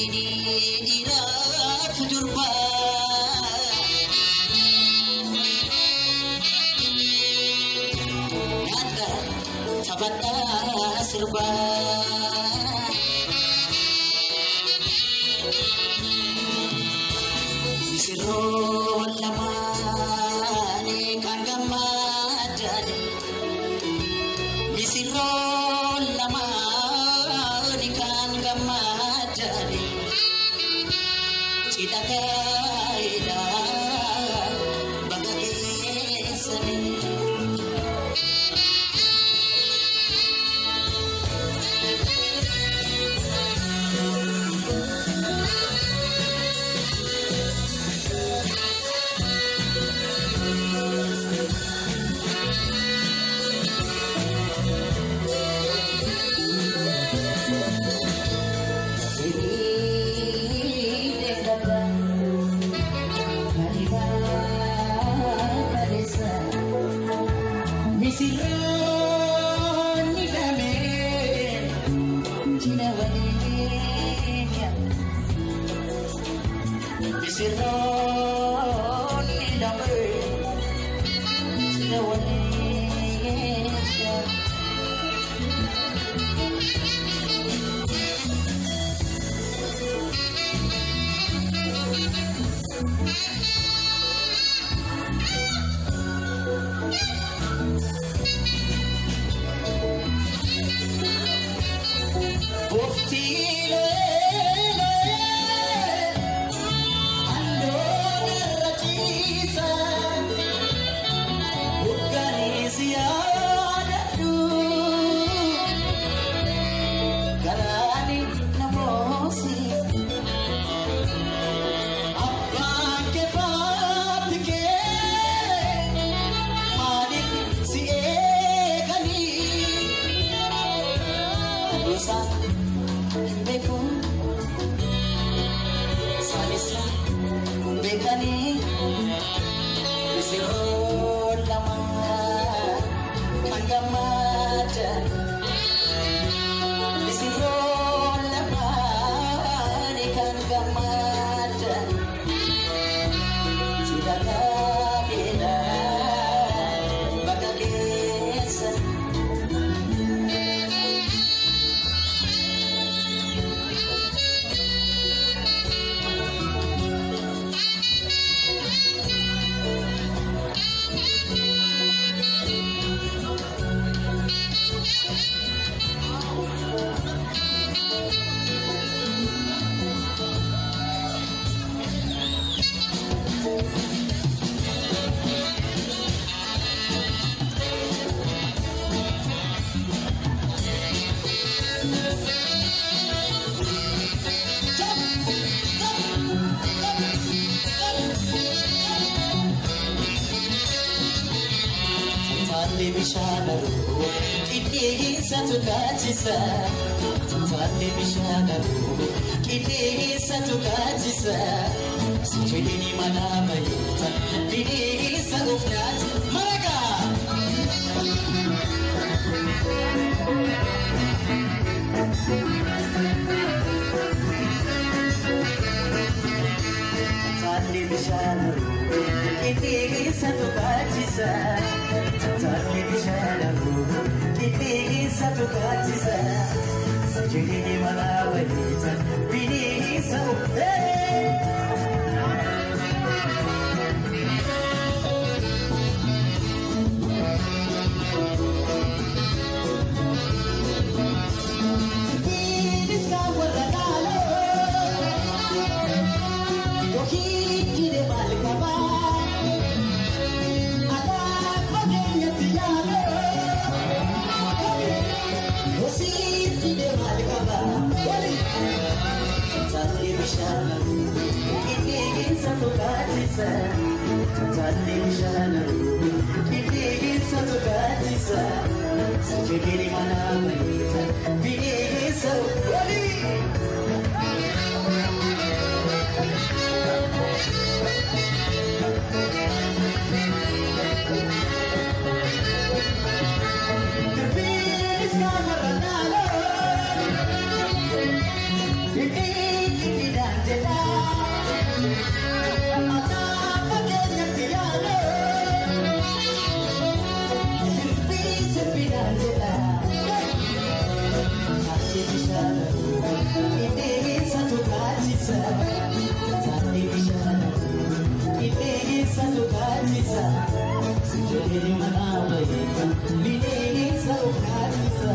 Jedhini dhiiraaf durbaa. Nyaadhaa taphadhaa sirbaa. Misirroon lamaanii kan gammadan. Misirroon lamaanii kan gammadan. Cidha gaa'elaa baga geessanii. Misirroonni lameen jina waliin Misirroonni lameen jina waliin. Boftiilee andoon irra ciisa hoggaanis yaadadhu garaan na moosisa abbaan kee faati kee maaliif si eeganii gosa hin beeku isaanis beekanii misirroon lamaan kan gammadan misirroon lamaan kan gammadan cidha gaa'elaa baga geessan. Taalli bishaan haroo qilleensatu kaachisa. Taalli bishaan haroo qilleensatu kaachisa. Sijedhini mana bayeeta bineensa of nyaata maragaa. Taalli bishaan haroo qilleensatu kaachisa. Taalli bishaan haroo qilleensatu kaachisa. Sijedhini mana bayeeta bineensa of kaachisa, taatee bishaan qilleensa dhugaachisa. Sijoollee manaa bayeeta bineensa dhugaachisa.